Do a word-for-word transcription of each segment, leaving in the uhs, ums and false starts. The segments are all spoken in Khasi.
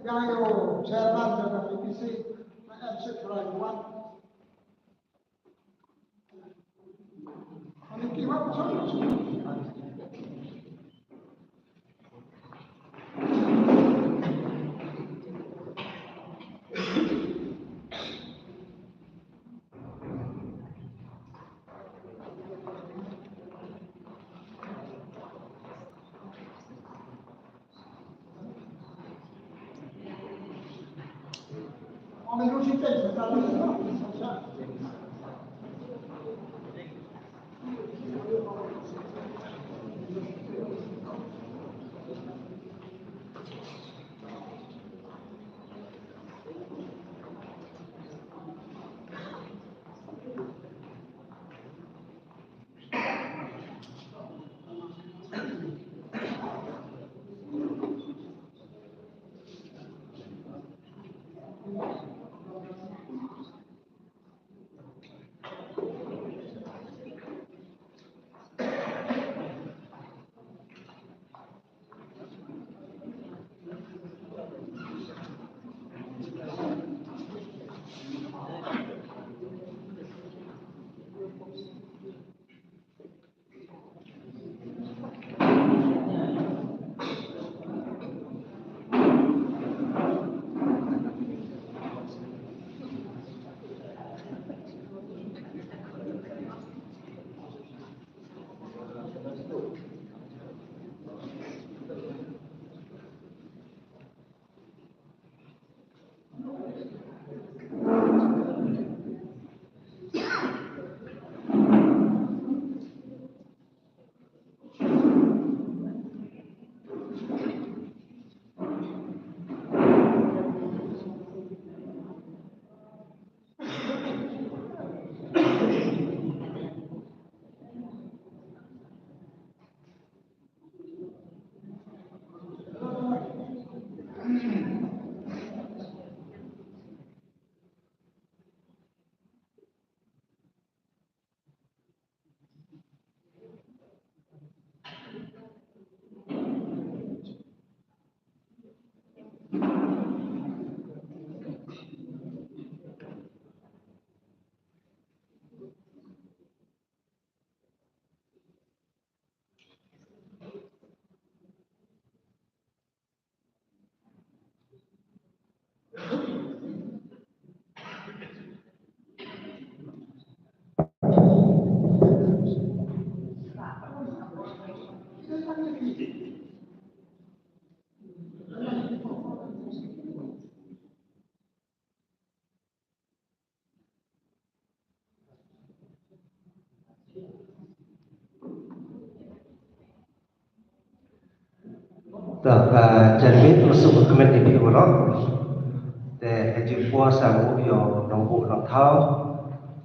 Ïa ïa u chairman jong ka P P C, na M C Trai Wan. Te ka janmiet ruh suk ka kmen ïa phi baroh. Te ha ju por sa nguh ïa u nongbuh nongthaw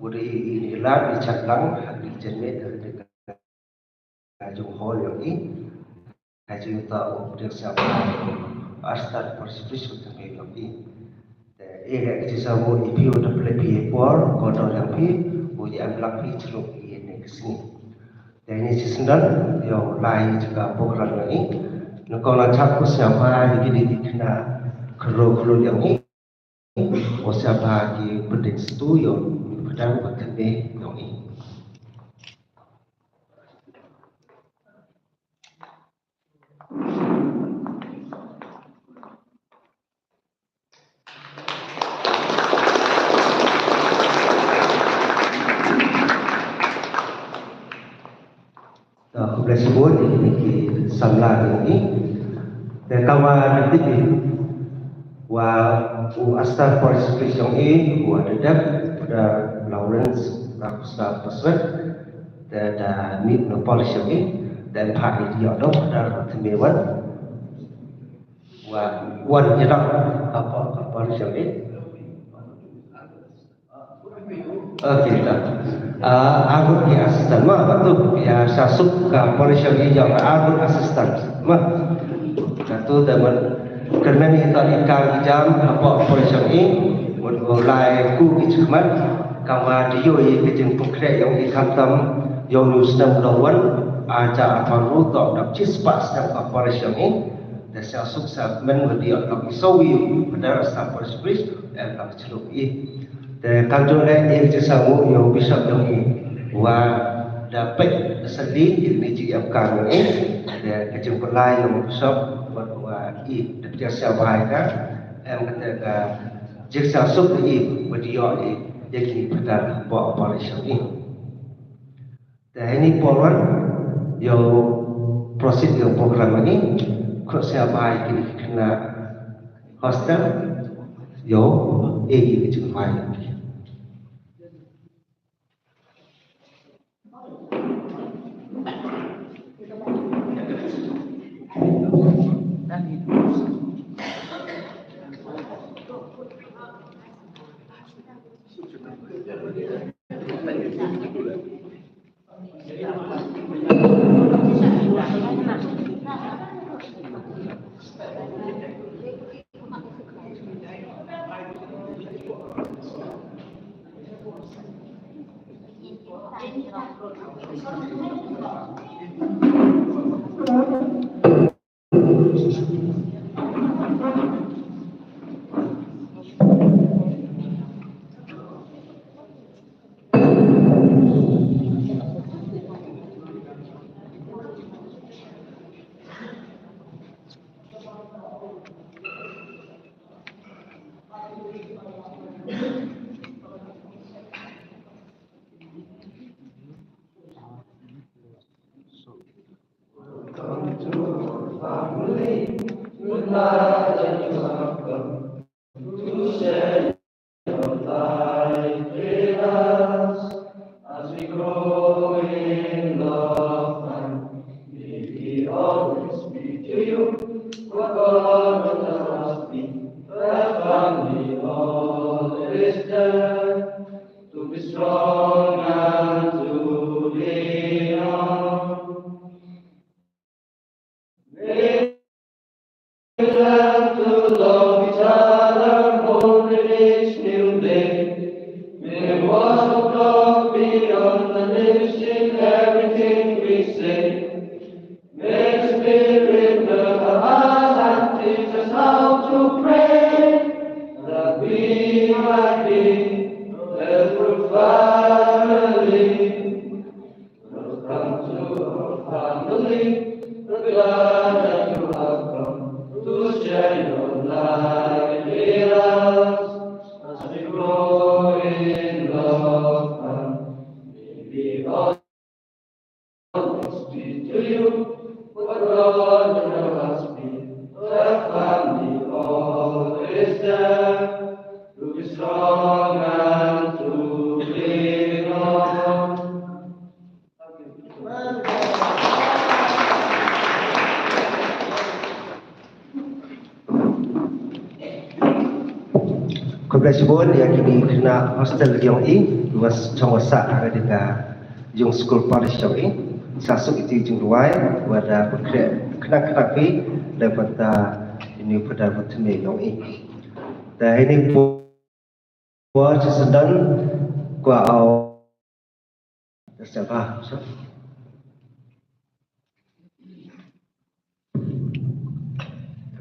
u dei i Nilat i Chatlang ha ki janmiet ha ka jong hall ïa i. Ha ju ta u dei sa ba Astar Pacific u te me ïa i. Te eh ka jingsawa i phi u da pynleit phi ïa por ko dor ïa phi u ïa em lak phi chluk ïa ne ka sngi. Te ni chi sendal ïa u lai jaka program ïa i. Nyngkong la chap ku sngewbha ïa ki dei ki khynnah khynroo khynroo ïa i. U sngewbha ki pyndik stu ïa u pyndik u pyndik ïa i. Te khublei shibun ïa kine ki samla jong i. Te tangba ngi tip ïa u Astar Pacific jong i u da dep u Brother Lawrence Rakusa Paswet. Te da mih na parish jong i te phah ïa u Doctor Thymme Wan. Wan, wan ïa ka, ka, ka parish jong i. Okey, ta. Ah, arngut ki assistant ma, batu ïa sa suk ka parish jong i jong arngut assistant ma. Katu da man kyrmen ïa ka i kam i jam hapoh parish jong i. Mut u lai ku ki jingkhmat kaba dei ïa ka jingpynkhreh jong i khamtam jong u snem dawon. Aja athon ruh to dap chispah snem ka parish jong i. Te sngewsuk sa men wa dei ot ka pisa wi u Phadar sa parish priest em ka chluk i. Te kam jong le i jingsa mu ïa u bishop jong i wa da peit da sa li i ni ji em ka jong i. Te ka jingpynlai ïa u bishop wat wa i da pia sia bai ka em ka te ka jingsa suk i wa dei ïa i ïa ki Phadar ba parish jong i. Te hynne por wan ïa u proceed ïa u program ani khot sia bai ki khynnah hostel ïa u e ki jingbai. Come to our family, we're glad that you have come to share your life with us. As we grow in love and may we always be to you what God would have us be, a family all is there. To be strong and to lean on. May we learn to love each other more in each new day. May we walk with God beyond the limits in everything we say. May the Spirit fill our hearts and teach us how to pray, that we might be a true family. Welcome to our family. We're glad that you have come to share your life with us as we grow in love and may we all speak to you. What God in us be, a family always there, to be strong and to be known. Khublei shibun ïa kine ki khynnah hostel jong i, wa s-, jong wa sah ha kane ka jong skul parish jong i. Sa suk ïa ki jingrwai wa da pynkhreh khynnah khynnah phi da bynta ïa u Phadar ba thymme jong i. Te hynne por Wa shisha don kwah au.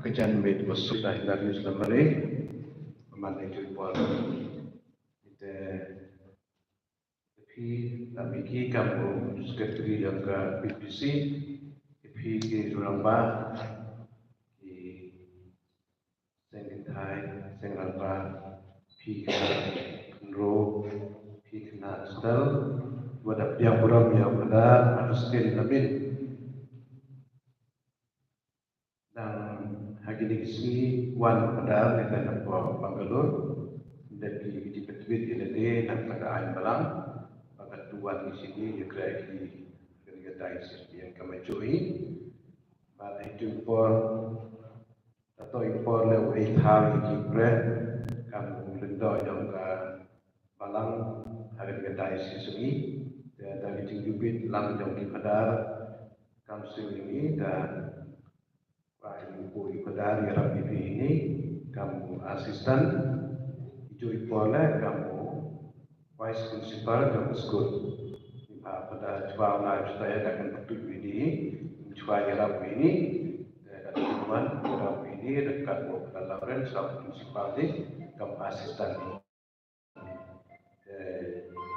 Ka jan met wa suk da hina news la mare. Pynban ïa ki por. Te phi, da phi ki kam u secretary jong ka P P C. Phi ki jurang ba ki Seng Kynthei, Seng Rangbah, phi khynnah khynroo, phi khynnah hostel, wa da pdiang burom ïa u Phadar Agustin Lamin. Dang ha kine ki sngi wan u Phadar ne ka na Bangalore, da ki ki di petwit ïa lade na ka da aiñ balang, ba ka tu wan ki sngi ïa kra ki kane ka diocese ïa ka ma joi. Bad ha ki por Kato i por leh u ei thaw ïa ki briew kam u lyngdoh jong ka balang ha ka diocese jong i. Te da ka jingjubit lang jong ki phadar kam shu ïa ngi da ba i u pu i phadar ïarap ïa phi ïa ngi kam u assistant. I ju i por leh kam u Vice Principal jong ka skul. Ba pada chwa nga chwa ya da kan tu wi ni, chwa ya rap wi ni. Da kan tu wan, Deacon Lawrence, ka principal, kam assistant.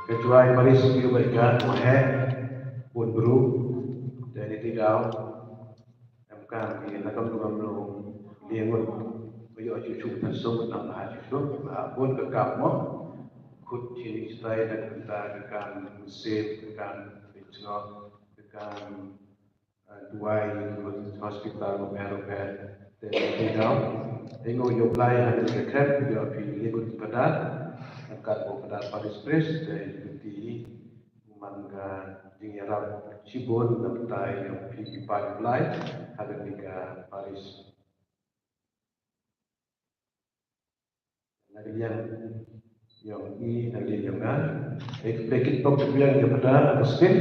Ka jwai parish ïa ba ka, u heh bun bru. Te ni ti daw em kam ki na kam tu kam lu, ni ngun ba ïoh shu shu tan sum, nang ba shu shu ba bun ka kam mo. Khut chini stai da ka kam sep, ka kam pichngo, ka kam duwai, hospital, bapher bapher. Te te daw, te nga ïoh blai ha ka khrem ïa phi, ïa ki padar, ka u padar parish priest, te ïa ki, man ka jingïarap shibun na bynta ïa phi ki paid blai ha kane ka parish. Na ka liang ïong i, na ka liang ïong nga, eh, pekit pok biang ïa Padar Agustin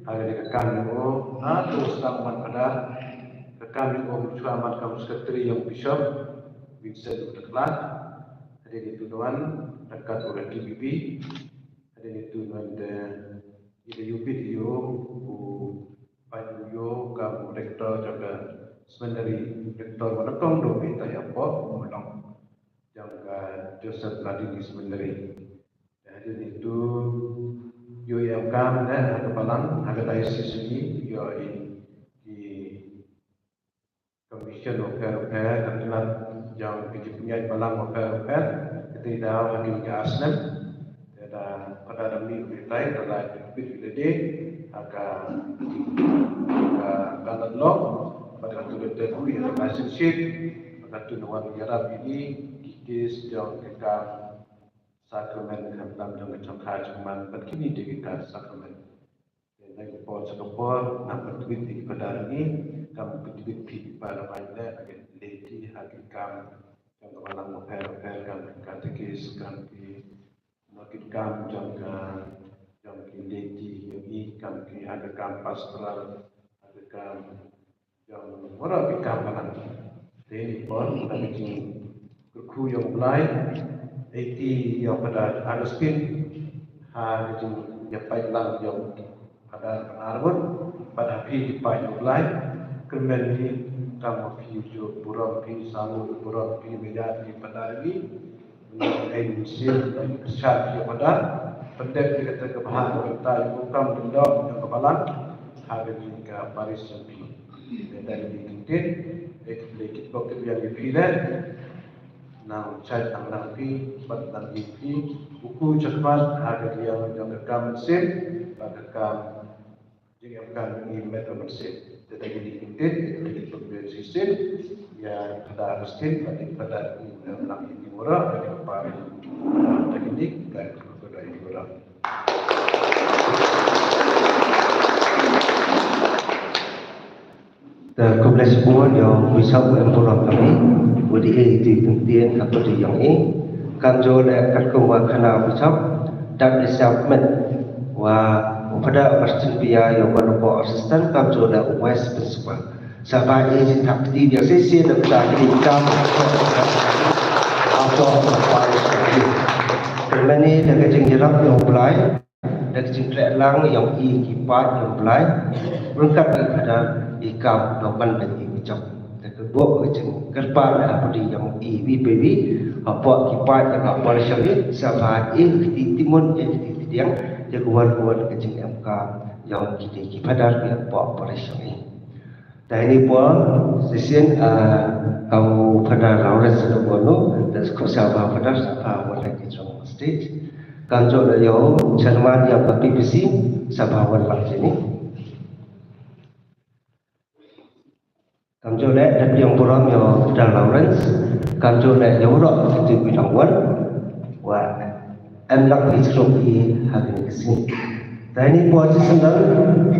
ha kane ka kam ïong o, na to sdang man Padar, ka kam ïong o, mynshwa man kam secretary ïong Bishop Vincent Utaklat, ha kane tu nuan, ryngkat u Randy Bibi, ha kane tu nuan de, i de U P D O, u Pait u ïoh kam u rector jong ka seminary, rector wa nyngkong dei u Peter Ïapoh, u mynnong jong ka Joseph Mladene Seminary. Te hadien itu ïoh ïa u kam ne ha ka balang, ha ka diocese ni, ïoh i ki commission wapher wapher, ka tnat jong ki jingpynïaid balang wapher wapher, kata daw ha kine ki ar snem. Te da, pada da mih u Blei, da la pynbit u Blei ha ka, ka, ka landlord, bad katu ka dei u ïa ka relationship, bad katu na wan ïarap ïa ki, ki case jong ka kam sakramen, ka kam jong ka jong ka jong man, bad kine dei ki kam sakramen. Te na ka por sha ka por, nang pyntbit ïa ki padar ngi, kam pyntbit phi ki padar ngi, na ka lady ha ki kam jong ka balang wapher wapher, kam ki katekis, kam ki, na ki kam jong ka, jong ki lady, ïa ki kam ki ha ka kam pastoral, ha ka kam jong waroh ki kam balang. Te ni por, na ka jingkyrkhu ïa u Blai, aiti ïa u Padar Agustin ha ka jingïapait lang ïa u Padar Arwon, bad ha phi ki paid ïa u Blai, kyrmen hi, kam phi ju burom phi, salu burom phi, meja phi Padar ri, ai mynsiem, ai kyrshan ïa u Padar, pyndep ïa kata ka bha ka bynta ïa u kam dang doh jong ka balang ha kane ka parish jong phi. Te da kine ki ktien, eh, khublei kitbok kitrwiang ïa phi leh. Nang shait nang nang phi, bad nang ïa phi, u kyrkhu shakhmat ha ka liang jong ka kam mynsiem bad ka kam jingem kam ngi met ka mynsiem. Te da kine ki ktien, khublei kitbok kitrwiang shisien ïa Padar Agustin bad ïa Padar, em lang ïa ki waroh, ïa ki para, da kine ki ktien, khublei ïa ki waroh. Te khublei shibun ïa u Bishop u Emperor kami, u dei i dei tymmen ka pyrthei ïong i. Kam jooh leh katkum wa khana u Bishop, dang i sap met wa u Padar Agustin Pia ïa u ban u assistant, kam jooh leh u vice principal. Saba i jin thap ti dia sisi da pda ki kam. Ato parish. Kyrmen da ka jingïarap ïa u Blai. Da ka jingtrei lang ïa u i ki paid ïa u Blai. Ryngkat ki Padar i kam da ban da i ki jop. Da ka bok ka jingkyrpad ha pudi ïa u i wi baby. Hapoh ki paid ïa ka parish ïa u i. Saba i ki ti timun ïa ki ti tidiang. Ïa ka wan ka wan ka jingem kam ïa u ki ti ki Padar ïa hapoh parish ïa u i. Te ini por shisien, ah, ka u Padar Lawrence Bono, da sku saba Padar saba wan lagi jong stage. Kam jooh leh ïa u chairman ïa ka P P C, saba wan lagi jini. Kam jooh leh da pdiang burom ïa u Padar Lawrence, kam jooh leh ïa u rok tu bi long wan. Wa em lak i shlok i ha kane ka sngi. Te ini por shisien dang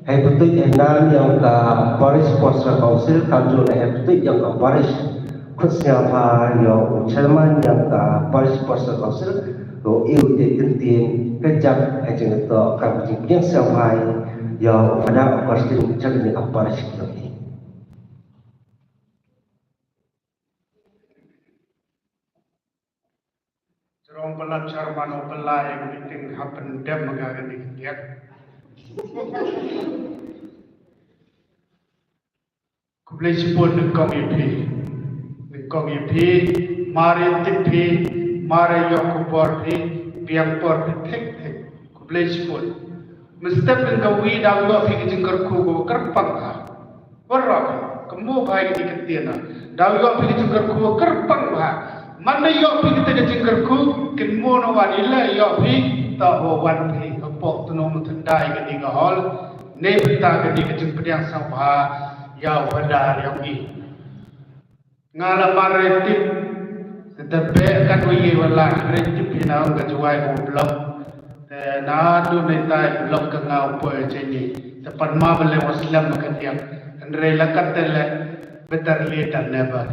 hei pyntuid hei nam ïa ka Parish Pastoral Council, kam jooh leh hei pyntuid ïa ka Parish. Khut sngewbha ïa u chairman ïa ka Parish Pastoral Council, u ïoh te kyntien ka jaka hei jingto ka jingpdiang sngewbha ïa u Padar Augustine jaka ïa ka Parish. Jrong palat chairman u pynlai ïa ka meeting ha pyndem ka kane ka tiak. Khublei shibun nyngkong ïa phi. Kong ïa phi, mar ïa tip phi, mar ïa ïoh khubor phi, biang por phi thik thik. Khublei shibun. Mynstep lyngba wi daw ïoh phi ka jingkyrkhu kaba kyrpang bha. Waroh, kynmaw bha ïa kane ka ktien. Daw ïoh phi ka jingkyrkhu kaba kyrpang bha. Man da ïoh phi kata ka jingkyrkhu, kynmaw na wan ila ïoh phi, ta ho wan phi, hapoh tnum thyndai kane ka hall. Ne bynta kane ka jingpdiang sngewbha ïa u Phadar ïa ngi. Nga la mar re tip. Te beh katwa ïa wa la re tip hi na ong ka Jowai ko block. Te na tu ne tai block ka nga u poi che ni. Te pan ma ba le wa slem ka tiang. Hynrei la kat te le, better late than never.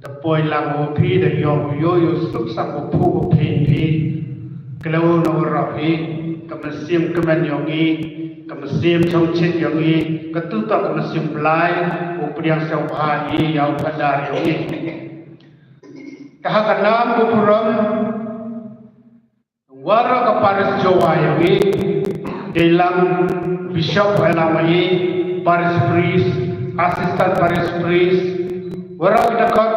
Te poi lang wa phi da ïoh ïoh ïoh suk sak wa phu wa phi phi. Kleu na wa rap hi. Ka mynsiem kmen ïong i. Ka mynsiem chongchit ïong i, katu ta ka mynsiem Blai, u pdiang sngewbha hi ïa u Phadar ïong i. Te ha ka nam u burom, waroh ka parish Jowai ïong i, dei lang Bishop, ïalam i, parish priest, assistant parish priest, waroh ki dkhot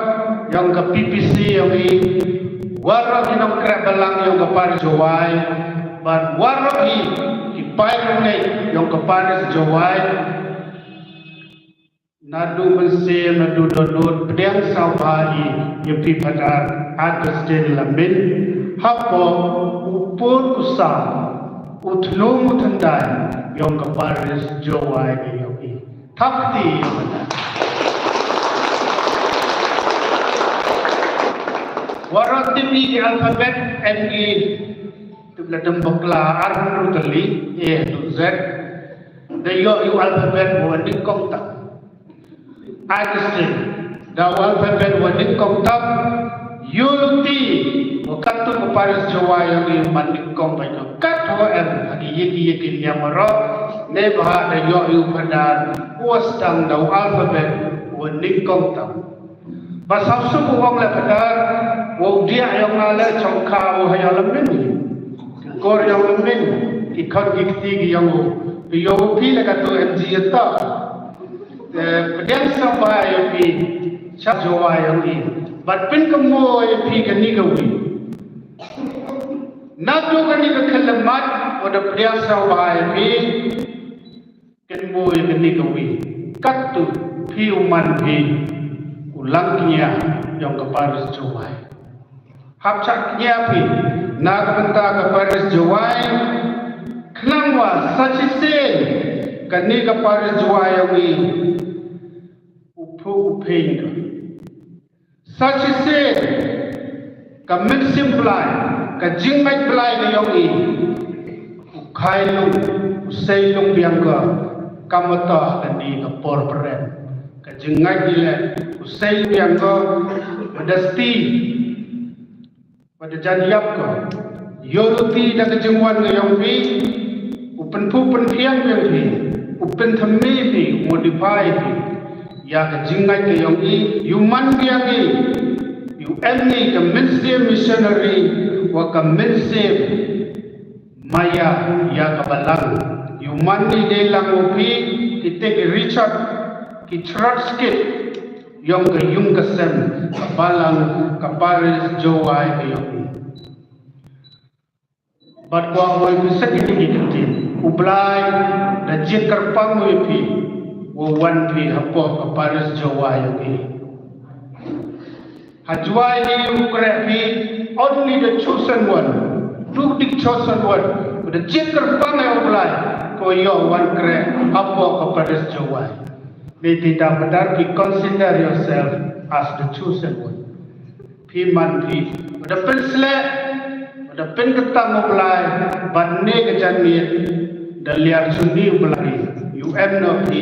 ïong ka P P C ïong i, waroh ki nongkreh balang ïong ka parish Jowai, bad waroh hi ki paidbah ïong ka parish Jowai. Naduh mynsiem, naduh dohnud, pdiang sngewbha hi ïa phi Phadar Augustine Lamin, hapoh u pud u sam, u tnum u thyndai ïong ka parish Jowai ïong i. Thap kti ïa u Phadar. Waroh tip i alphabet M E, tip la dem bakla ar hynriew tylli, A to Z. Da ïoh ïa u alphabet wa nyngkong tam. Augustine, da u alphabet wa nyngkong tam. Ïoh luti wa katto ka parish Jowai ïong i man nyngkong bad ïong kat ho em ha ki ïa ki ïa ki niam waroh. Ne bha da ïoh ïa u Phadar wa sdang da u alphabet wa nyngkong tam. Ba sawsuk u ong le Phadar, wa u diah ïong nga le chongkha u ha ïa la min. Kor ïong la min, ki khon ki kti ki ïong u. Phi ïong u phi le katu M G ïa ta. Eh, pdiang sngewbha ïa phi, cha Jowai ïong i. Bad pynkynmaw ïa phi kane ka wi. Naduh kane ka khyllipmat, wa da pdiang sngewbha ïa phi. Kynmaw ïa kane ka wi. Katto phi u man phi u lang kñia ïong ka parish Jowai. Hap chah kñia phi na ka bynta ka parish Jowai. Khnang wa sa shisien kane ka parish Jowai ïong i u phuh u phein ka. Sa shisien ka mynsiem Blai, ka jingngeit Blai ka ïong i, u khai lung, u sei lung biang ka, ka mata kane ka por pyrem. Ka jingngeit i le, u sei biang ka, ba da sti, ba da jan ïap ka. Ïoh luti da ka jingwan ka ïong phi, u pynphuh pynphiang biang phi, u pynthymmai phi, u modify phi. Ïa ka jingngeit ka ïong i, u man biang i, u em i ka mynsiem missionary, wa ka mynsiem maya ïa ka balang. U man i dei lang u phi, ki te ki Richard, ki Charles kit, ïong ka ïung ka sem, ka balang, ka parish Jowai ka ïong i. Bad kwah oi phi sa kine ki ktien. U Blai da jied kyrpang ïa phi. Wa wan phi hapoh ka parish Jowai ïong i. Ha Jowai hi u kreh phi only the chosen one. Duk dik chosen one. Da jied kyrpang ïa u Blai. Ko ïoh wan kreh hapoh ka parish Jowai. Ni ti da badar phi consider yourself as the chosen one. Phi man phi, wa da pynsleh, wa da pynkyntang u Blai, bad ne ka janmiet, da liar suni u Blai, u em noh phi,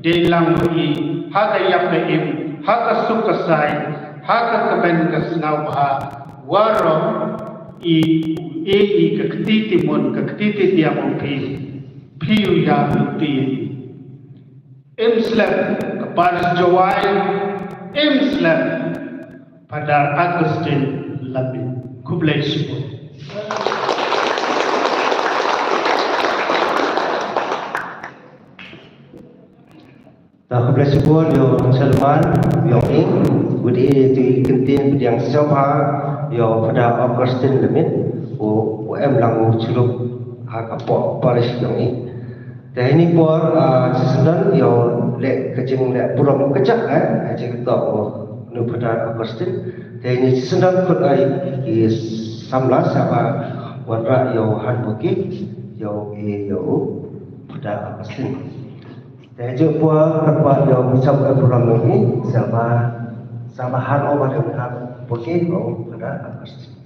dei lang wa i, ha ka ïap ka im, ha ka suk ka sai, ha ka kmen ka sngewbha, waroh i, u e i ka kti timon, ka kti ti tiang u phi, phi u ïa u ti. Im slem ka parish Jowai, im slem Phadar Augustine Lamin. Khublei shibun. Ta khublei shibun ïa u chairman, ïa u, u Te tu i kyntien pdiang sngewbha ïa u Phadar Augustine Lamit, u, u em lang u jurip ha ka pdeng parish jong i. Te ha kane ka por, ah, shisien don ïa u leh ka jingleh burom kjat, eh, ha ka jingïatok u, u Phadar Augustine. Te ha kane shisien don khut ai ki samla sha ba wanrah ïa u hand bouquet ïa u, ïa u Phadar Augustine. Te ha kane ka por, ka por ïa u Bishop ka burom ïa u, sha ba, sha ba hand over ïa u hand bouquet ïa u Phadar Augustine.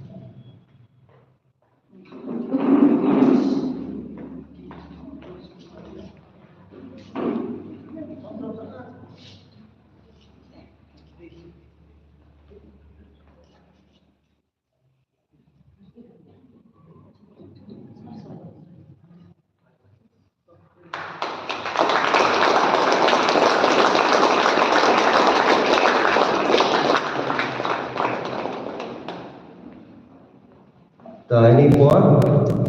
To, ha kane ka por,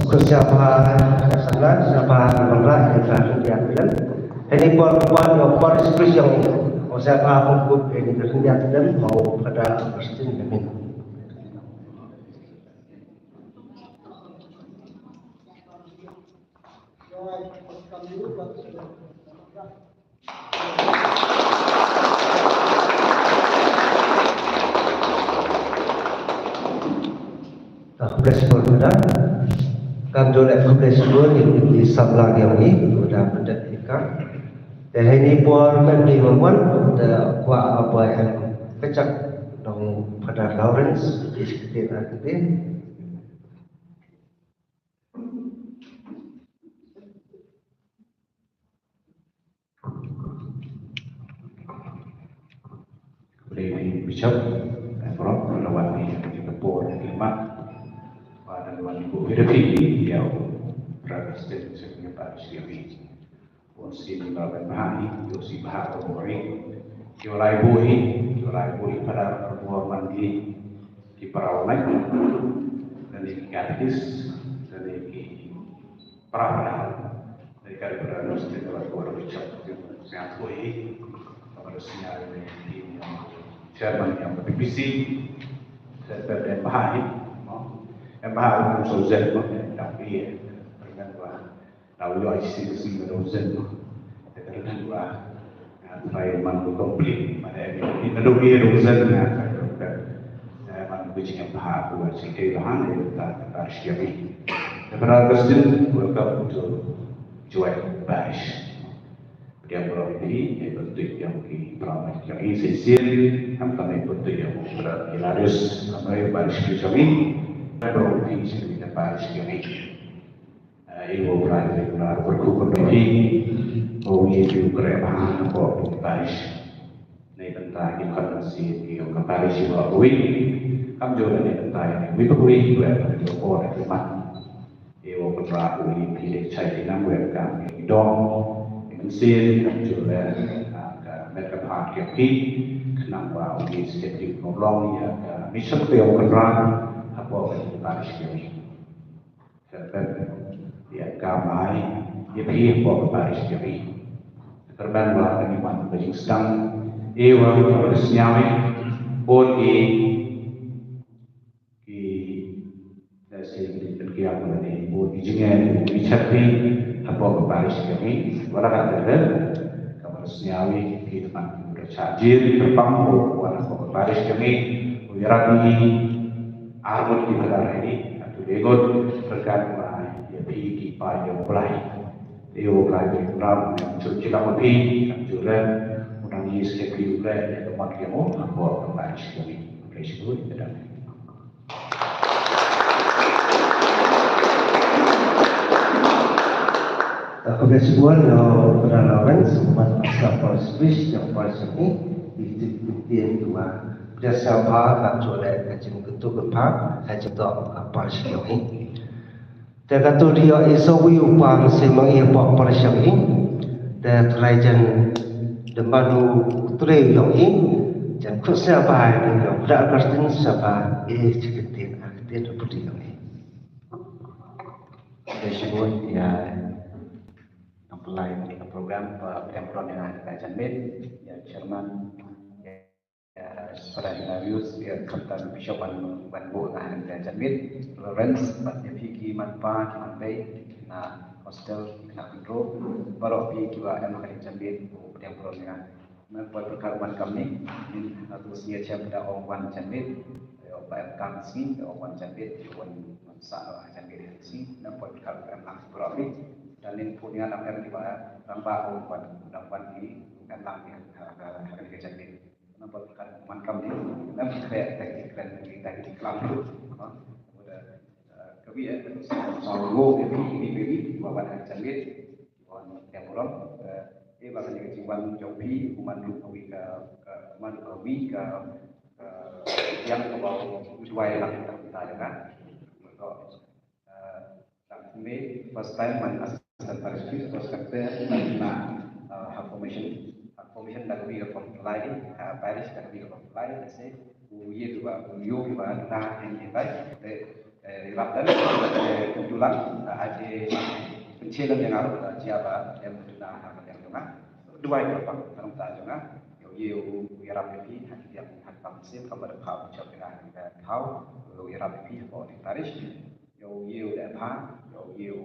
khublei shibun, shibun, shibun, ïa ka khyndiat film. Ha kane ka por, ka por, ïa u parish priest jong i, u shibun, ïa ka khyndiat film, u Phadar Augustine Lamit. Khublei shibun, Phadar. Kumjuh leh khublei shibun ïa ki samla jong ngi, Phadar Pyndet Ika. Te ha kane ka por, mynta ba wan, te kwah ba em kjat dong Phadar Lawrence, ïa ki ktien, ah, ktien. Khublei phi Bishop, eh, baroh, la wan phi ha kane ka por kaba khmat. Bad la wan phi, phi da phi, ïa u Brother Stephen, Secretary Parish ïa phi. Bun sien ki ba la wan bha hi, ïoh sien bha ka bor hi. Ki ba la ïoh bha hi, ki ba la ïoh bha hi, para ka bor man ki, ki para u nai. Lane ki katekis, lane ki para para. Lane ka para nurse te ka la bor hi chap ki sngewthuh hi. Ka ba la sngewthuh hi, ki chairman ïa ka B B C. Te te te bha hi, no. Em bha hi, so zen, no. Tapi, eh, pernah bha. Tau ïoh shisha ka sngi ka doh zen. Te ka dang ba, ah, trai man ko complete. Mane ni na doh ïa doh zen na ka doh ka. Eh, man ko jingim bha ko shisha ka hang ïa ka parish ïa mi. Te para Augustine, welcome to Jowai Parish. Pdiang burom ïa phi, ïa phi, ïa phi, para ma ïa phi shisien, ham kane phi, ïa phi, para Hilarius, nama ïa parish ïa mi. Burom ïa phi shisien ïa parish ïa mi. Eh, ïa u Blai u Blei u kyrkhu kyrdoh ïa phi, u ïa phi u kren bha hapoh parish. Nei bynta ki khun mynsiem ki ong ka parish ïa u wei. Kumjuh nei bynta ïa u wei pa wei, u wei pa wei, u wei pa wei. Ïa u Blai u ïa phi leh shai ki nam wei ka ki dong. Ki mynsiem kumjuh leh, ah, ka met ka phad ki phi. Khnang ba u ïa sngewthuh long ïa ka mission ka ïa u Blai hapoh ka parish ïa u wei. Kyrpad ïa ka mai ïa phi hapoh ka parish jong ngi. Kyrpad ba kane ka wan ka jingsdang ïa u, ka sngewbha bun ki, ki, da sien ki pynkiang ba ne bun ki jingeh, bun ki chatri hapoh ka parish jong ngi. Wala ka da ka sngewbha ki, ki teman ki da cha jin kyrpang bun hapoh ka parish jong ngi. U ïarap ïa ngi arngut ki Phadar hi, atu dei ngut, ryngkat ma ïa phi ki paid jong u Blai. Ïa u Blai Blei Kynrad un ïa jur jyllop ma phi, ïa jur leh, un nang ïa sngewthuh ïa u Blai, ïa ka mon ka mo, hapoh ka parish jong ngi. Blei shibun ïa ka dang. Khublei shibun ïa u Phadar Lawrence, u man pastor parish priest jong ka parish jong ngi, ïa ki ktien kiba pdiang sngewbha, kumjuh leh ka jingkyntu kynpham ha ka jingïatok ka parish jong ngi. Te katto ïa i Sowi u pa mynsiem ma ngi hapoh parish jong ngi. Te Trai jan dang ban u trei jong ngi. Jan kut sngewbha ïa u Phadar Augustine sngewbha ïa ki ktien, ah, ktien u pudi jong ngi. Khublei shibun ïa nongpynlait ïa ka program, ba pdiang burom ïa nga, ïa ka janmiet, ïa chairman, ïa, ïa Para Hilarius, ïa khamtam Bishop ban ban buh nga ha ka janmiet, Lawrence, bad ïa phi ki man pa, ki man bei, na hostel, na control, baroh phi kiba em ha ka janmiet, u pdiang burom ïa nga. Ngan poi pyrkhat wan kam ni, ni atu sngi chem da ong wan janmiet, ïa ba em kam sngi, ong wan janmiet, ïa wan wan sa ha janmiet ha sngi, ngan poi pyrkhat em lang baroh phi. Dan nin pun ïa nam em ni ba, tang ba ong wan, dang wan ni, em lang ni ha ka janmiet. Nampak kan man kam ni, nampak kaya tak kren tak klam tu. Udah kami ya, so go kami ini kami bawa nak candit, bawa yang orang, eh bahkan yang jiwan jauh pi, kuman lu kami ke kuman lu kami ke yang ke bawah tuai lah kita kita ya kan. Tang me first time man assistant parish priest, first time man na ha formation, ha formation da kami ka formulary, ha parish da kami ka formulary, da se u ye ba u yo ba na hen ye bai de rap dan de tulang aje penchelan yang aru da jia ba em na ha yang jong nga. Duai ka pang harum ta jong nga. Yo ye u yarap pi ha ki yang ha kam sim ka ba da pha u chap nga ha ka thau u yarap pi ha ko ni parish. Yow yow da pha, yow yow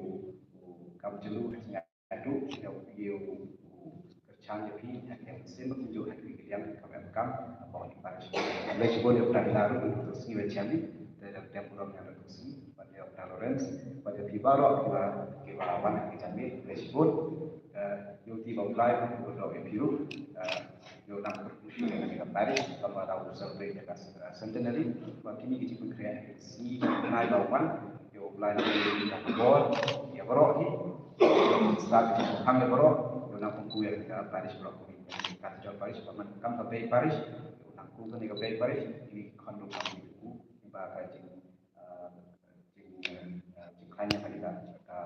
kam julu ha sñiawduh, yow yow kyrchan ïa phi ha ki ïing sim, kum ju ha ki liang kam em kam, ha bor ni parish. Khublei shibun ïa u Brother Hilaru, u sngi wa chem ni, te da dem burom ïa u sngi, bad ïa u Brother Lawrence, bad ïa phi baroh kiba kiba wan ha ki janmiet, khublei shibun. Yow ti ba u Blai, u doh ïa phi ruh. Yow nang pyrkhat ïa ka parish, kaba dang celebrate ïa ka centenary, ba kine ki jingpynkhreh ïa ka sngi nai ba wan, yow Blai nang pynbor ïa baroh hi, sa ki jingpynkhang ïa baroh, yow nang pynku ïa ka parish baroh hi, ka jong parish, ba man kam ka bei parish, yow nang ku kane ka bei parish, ki khon ruh kam ki ku, ba ka jing, jing, jingkhlaiñ ïa ka, ka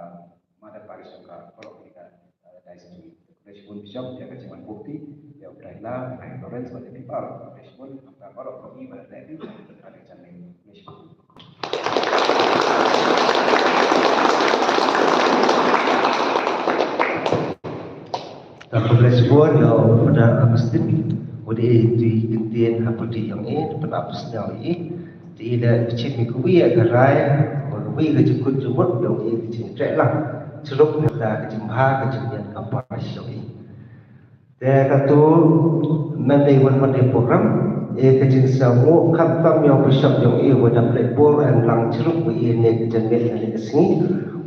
mother parish ka baroh hi ka, diocese. Khublei shibun Bishop ïa ka jingwan bukti ïa u Brother Hilaru, Brother Lawrence bad ïa phi baroh. Khublei shibun, khamtam baroh phi ba la leh ka jingwan. Khublei shibun. Khublei shibun ïa u Brother Augustine. Udah ïa ki ktien ha pyrdi ïong i, pynap sñiaw i. Te i da pynchit ïa kawei ka rai, kawei ka jingkut jingmut, ïong i ka jingtrei lang. Shurup na ka jingbha ka jingñiat ka parish ïong i. Te katu mynta wan wan ïa program, ïa ka jingsngewnguh khamtam ïa u Bishop ïong i, wa da pynleit bor em lang shurup wa i ne ka janmiet ha ka sngi,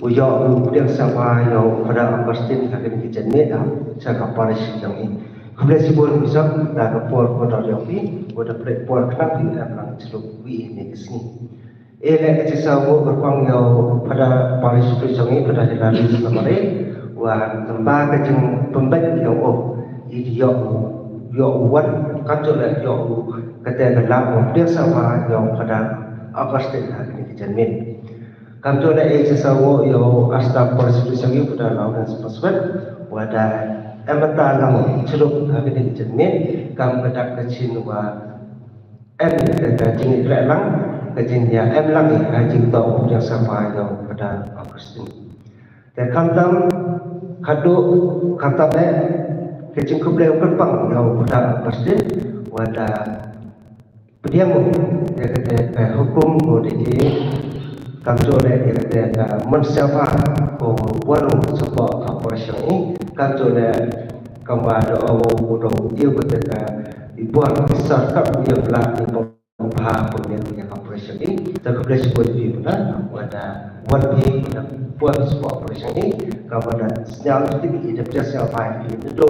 wa ïoh u pdiang sngewbha ïa u Brother Augustine ha ka janmiet, sha ka parish ïong i. Khublei shibun Bishop, da ka por ko da ïong i, wa da pynleit bor khnang ïa em lang shurup wa i ne ka sngi. Ïa leh ka jingsngewnguh kyrpang ïa u Brother parish priest jong i, Brother Hilarius Lamare, wa lyngba ka jingpynbeit ïa u, i ïoh u, ïoh u wan, kamjooh leh ïoh u kata ka lad u pdiang sngewbha ïa u Brother Augustine ha kane ka janmiet. Kamjooh leh ïa ka jingsngewnguh ïa u Asta parish priest jong i, Brother Lawrence Paswet, wa da em bynta lang shurup ha kane ka janmiet, kam ka dak ka jing wa em ka jingïakhleh lang, ka jingïa em lang ha jingtoh u pdiang sngewbha ïa u Brother Augustine. Te khamtam, khadduh khamtam eh ka jingkhublei kyrpang ïa u Brother Augustine, wa da pdiang u ïa kata ka hukum ko da i, kamjooh leh ïa kata ka mynsiem ba ko wan u sngewbha ka pyrshang i, kamjooh leh kam ba da ong u da ïa kata ka i bor ki sar kap ïa bla i bor. Bha ko ne ïa ka pyrshang i, te khublei shibun phi ba da wan phi ba da poi sngewbha pyrshang i, ka ba da sñiaw ti i da pyrshang ba phi da do,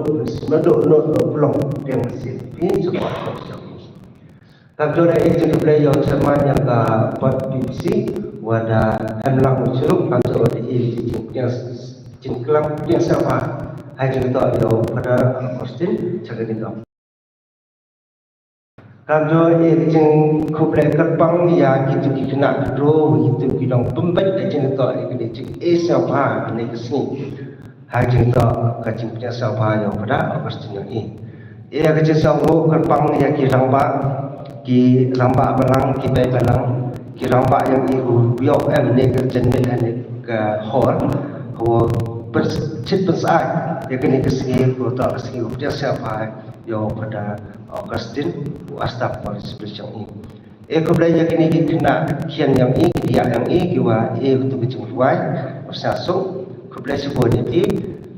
da do no no blong deng si phi sngewbha pyrshang i. Ka jong da i jingkhublei ïa u chairman ïa ka pad P B C, wa da em lang u shurup, ka jong da i jingklam pdiang sngewbha ha jingtoh ïa u Brother Augustine, cha ka ding ka Kamjooh ïa ka jingkhublei kyrpang ïa kito ki khynnah kynthei, kito ki nongpynbeit ka jingtoh ïa ka jingeh sngewbha kane ka sngi. Ha jingtoh ka jingpynïasngewbha ïa u Brother Augustine ïong i. Ïa ka jingsngewnguh kyrpang ïa ki rangbah, ki rangbah balang, ki bei balang, ki rangbah ïong i, u ïoh em ne ka jingmih ne ka hor, u pynshit pynshai ïa kane ka sngi, ko ta ka sngi u pdiang sngewbha ïa u Phadar Augustine u Asdam Parish Priest jong ngi. E khublei ïa kine ki khynnah khian jong ngi, ki diah jong ngi, ki wa e tu ki jingrwai. Sa suk khublei shibun ïa ki,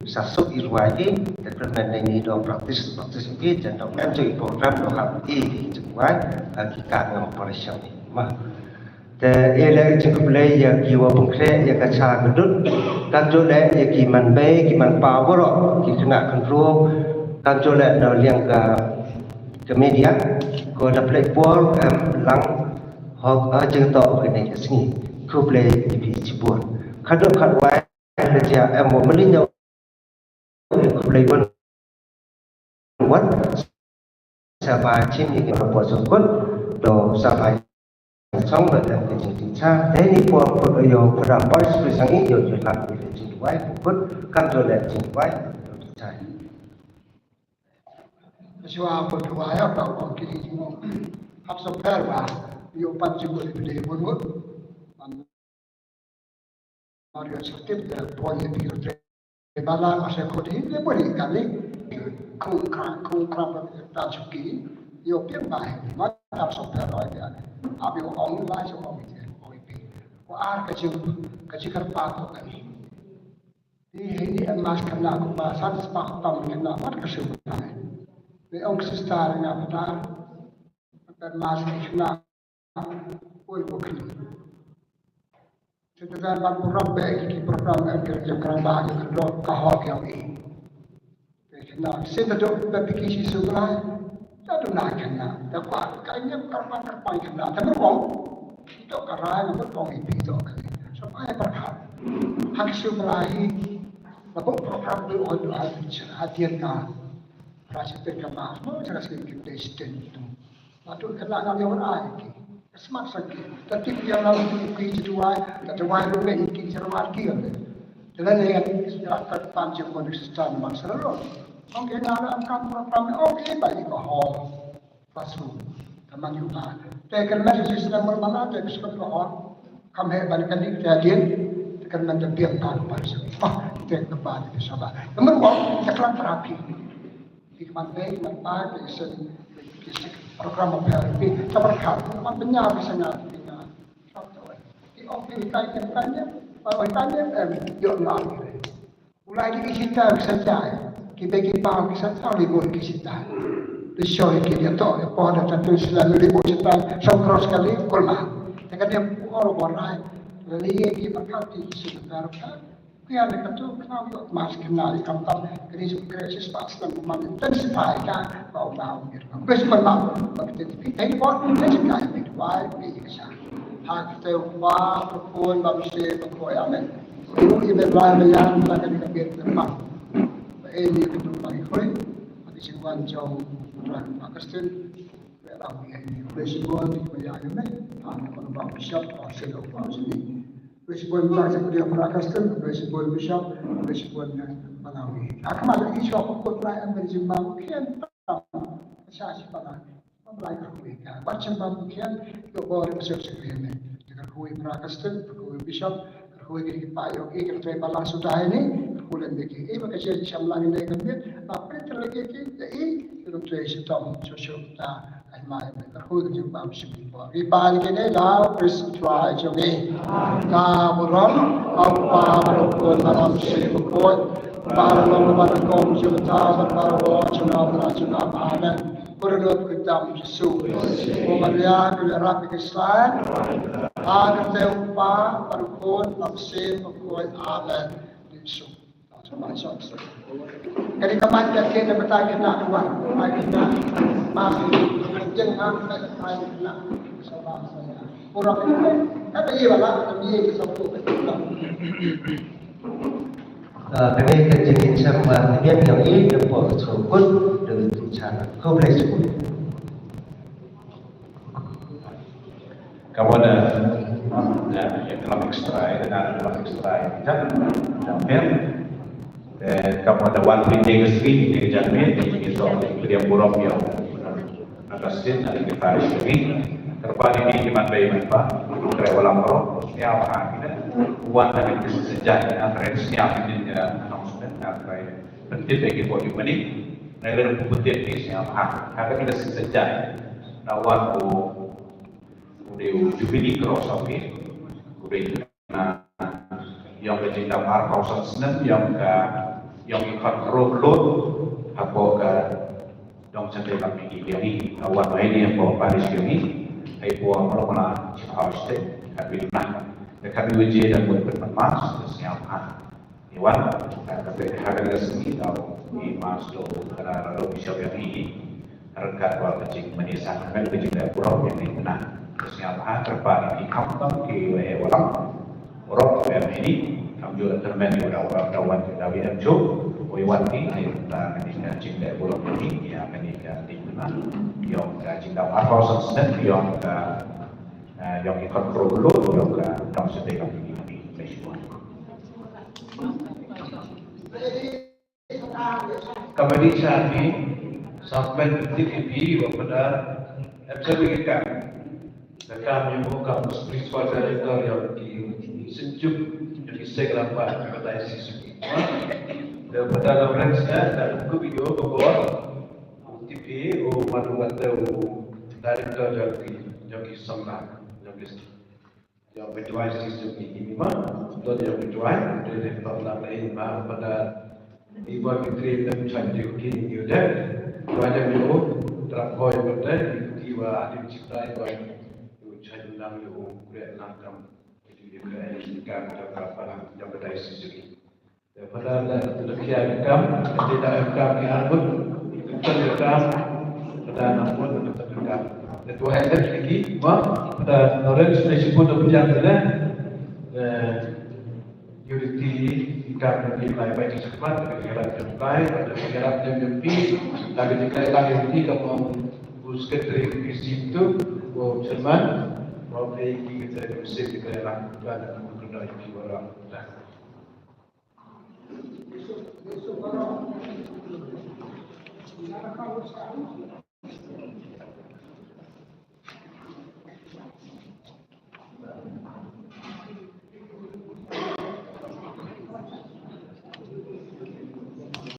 sa suk i rwai ki, te khlem ne ngi do practice practice ki jan dok ngan joi program do hap i ki jingrwai ki ka ngam parish jong ngi. Ma Te e leh jingkhublei ïa ki wa pynkhreh ïa ka cha ka dud, kamjooh leh ïa ki man bei ki man pa waroh, ki khynnah khynroo, kamjooh leh na liang ka ka media, ko da pynleit por em lang hok ha jingtoh kane ka sngi. Khublei ïa phi shibun. Khatduh khatwai ka jia em wa mlin ïa khublei wan wan. Sa ba chin ïa ki por sukut do sa ba song ba dang ka jingtisa. Dei ni por por ïa Phadar Parish Priest jong ngi ïa ïa lak ïa jingduwai sukut, kamjooh leh jingduwai. Shuwa por duwai ïa ka ong ki jingong. Hap sopher ba ïa u pan jingong ïa phi dei bun bun. Mario Sotip da poi ïa phi u Trei Bala, ma se khot hi le bun hi kali. Kung kra kung kra ba ta chuki ïa u phi ba hi ma ta sopher ba ïa. Abi ong la so ong ïa ong ïa phi. Ko ar ka jing ka jing kar pa ko kali. Di hi ni mas khynnah ko ba san spah tam khynnah mat ka shu ba. Ni ong sister nga ba ta. Kan mas khynnah. Oi ko khynnah. Shisha ban program ba ki program em ki jingkyrpad ki kyrpad ka hok ïa ngi. Te khynnah shisha dok ba phi ki shisha Blai. Ta duna khynnah ta kwah ka ñiam kyrpad kyrpad khynnah ta myrwong. Dok ka rai myrwong i phi dok ka. Shisha ba ïa pyrkhat ha ki shisha Blai hi. Ba program ba oi dok ha dien ka. Prashitin ka mas mo jaka skin ki te sitin tu. Patu khynnah ngam ïoh ai ki. Smat sa ki. Ta tip ïa la ki ki ji duwai, ta duwai ruh le ki ji ruh ki le. Te la le ki sra ka pan ji ko ni stan ma sra lo. Ong ki na la kam program ong ki ba i ko hol. Pasu. Ta man yu ba. Te kan ma ji sna mur ma la te ki sna ko hol. Kam he ban kan ni ta din. Te kan man ta biang pan pa sa. Oh, te ka ba ni sa ba. Number one, ta klam terapi. Ki kman bei, kman pai, ki isen, ki isen program of therapy, ka berkat, kman benya ki sanga, ki nga, ki ong ki kai ki kai ni, ba kai ni, em, yo na. Ulai di ki sita ki sata, ki bei ki pau ki sata, li bun ki sita. Di show ki dia to, ya po da ta tu sila li bun sita, so cross kali, kulma. Te ka dia pu oro borai, li ki berkat ki isen therapy. Khublei ïa katu khnang ïoh mas khynnah ïa kam tam kri suk kri sis pas lam kumang intensify ka ba u ba u mir. Bes man ba ba kita ti pi tai bot intensify pi wai pi ka sha. Ha kita u ba u pun ba mesti ba koi amen. Ru i be blai ba yan ta ka ni ka bir ka ma. Ba e ni ka tu ba i koi. Ba ki sing wan jong tuan Pakistan. Khublei shibun, khublei ïa me. Bishop, Bishop, Bishop. Khublei shibun, Bishop, khublei shibun, Malawi. Akma la i shop ko try am ben jimba khian. Sha shi pala. Malawi ka khublei ka. Bachan ba khian, yo bor Bishop Secretary. Ka khublei Pakistan, ka khublei Bishop, ka khublei ki pa yo ki ka try pala sudah ini, ka khublei ki. Iba ka shi sham lang ini ka mit, ba prit lagi ki, i, ka try shi tom, so so ta. Ai mai, ka hu ka jingpang shim ki por. Ki pan ki ne la Khrist Trai jong ngi. Ka burom, au pa, burom, burom, shim ki por. Burom, burom, burom, shim ta, burom, burom, shim na, burom, shim na. Amen. Burom, burom, burom, Jisu. O Maria, ki rap ki slide. A ka te u pa, burom, burom, shim ki por. Amen. Jisu. Kani ka man ka kien na bata kina wan, mai kina, ma, jeng ha, mai kina, sama saya. Orang ini, kata iya bala, kata iya ke satu. Ah, kani ka jingin sama, kemudian yang ini, yang buat sukut, dengan tu cara. Kau boleh sebut. Ka mut da, da, ïa ka lam extra, ïa ka lam extra, ïa ka jan, jan pher. Te ka mut da wan phi te ka sri, te ka jan pher, te ka song, te ka burom ïa u. Na ka sri, na ka sri. Kyrpad ïa ki man bei man pa, kyrpad ïa u lam ro, ïa u ha, kita. Wan ha kane ka sngi saja, nga kren sngap ïa kane ka announcement, nga kren pyntip ïa ki bor ïa mane. Nga kren pyntip ïa ki sngap ha. Ha kane ka sngi saja, nga wan u, u dei u Jubilee Cross of Faith. U dei na ïong ka jingdap arphew san snem ïong ka, ïong ki khon khynroo khyllood hapoh ka dong Sunday Baptist ïong i, ka wan ïa ni hapoh parish ïong i, hapoh Mawlai Chief House te, ka bit na. Ka ka bit je da mut pynman mass, ka sngap ha. Ni wan, ka ka te ha ka ka sngi da ni mass do ka da do bishop ïong i. Ryngkat bad ka jingmane sangkmen ka jingdap burom ïa ki khynnah. Ka sngap ha kyrpad ïa ki khamtam ki wei walam. Burom ïa ki ni kam ju da tyrmen ïa u da u da wan ki da wi em ju. Wei wan ki ai da ka ni ka jingdap burom ïa ki ïa ka ni ka ni khynnah. Ïong ka jingdap arphew san snem ïong ka, eh, ïong ki khon khynroo khyllood ïong ka dong Sunday ka ni ka ni. Ka bani sha ni, sa pynbeit ïa phi, wa pada, em sa pynbeit ka kam. Da kam ïa u kam spiritual director ïa ki synjuk, ïa ki seng lyngba, ka diocese. Da pada Lawrence, eh, da ku video ka bor, u T P, u madu kata u director ïa ki, ïa ki samla, ïa ki Ïa, ka device system ni, ni ma, to ïa, ka device, de, de, pa, la, la, eh, ma, pada, i, ba, ki, tri, tem, chan, de, ki, ni, ni, de, ba, de, yo, tra, ko, yo, de, ki, wa, de, chi, tra, ba, yo, chan, nang, yo, kre, nang, kam, ki, de, ka, eh, ka, ka, ka, pa, la, ïa, ka device system ni. Pada la tu dah kia kam, kita kam ki arbut, kita kam, pada nampun kita kam. Itu hai lagi, ma, pada orang sudah sebut dah bujang tu dah. Eh, unity, kita pergi lai baik cepat, kita harap jumpai, pada kita harap jumpi, tapi kita lagi unity kamu, bu sekretari visi tu, bu chairman, bu pergi kita mesti kita lakukan dan mengundang orang.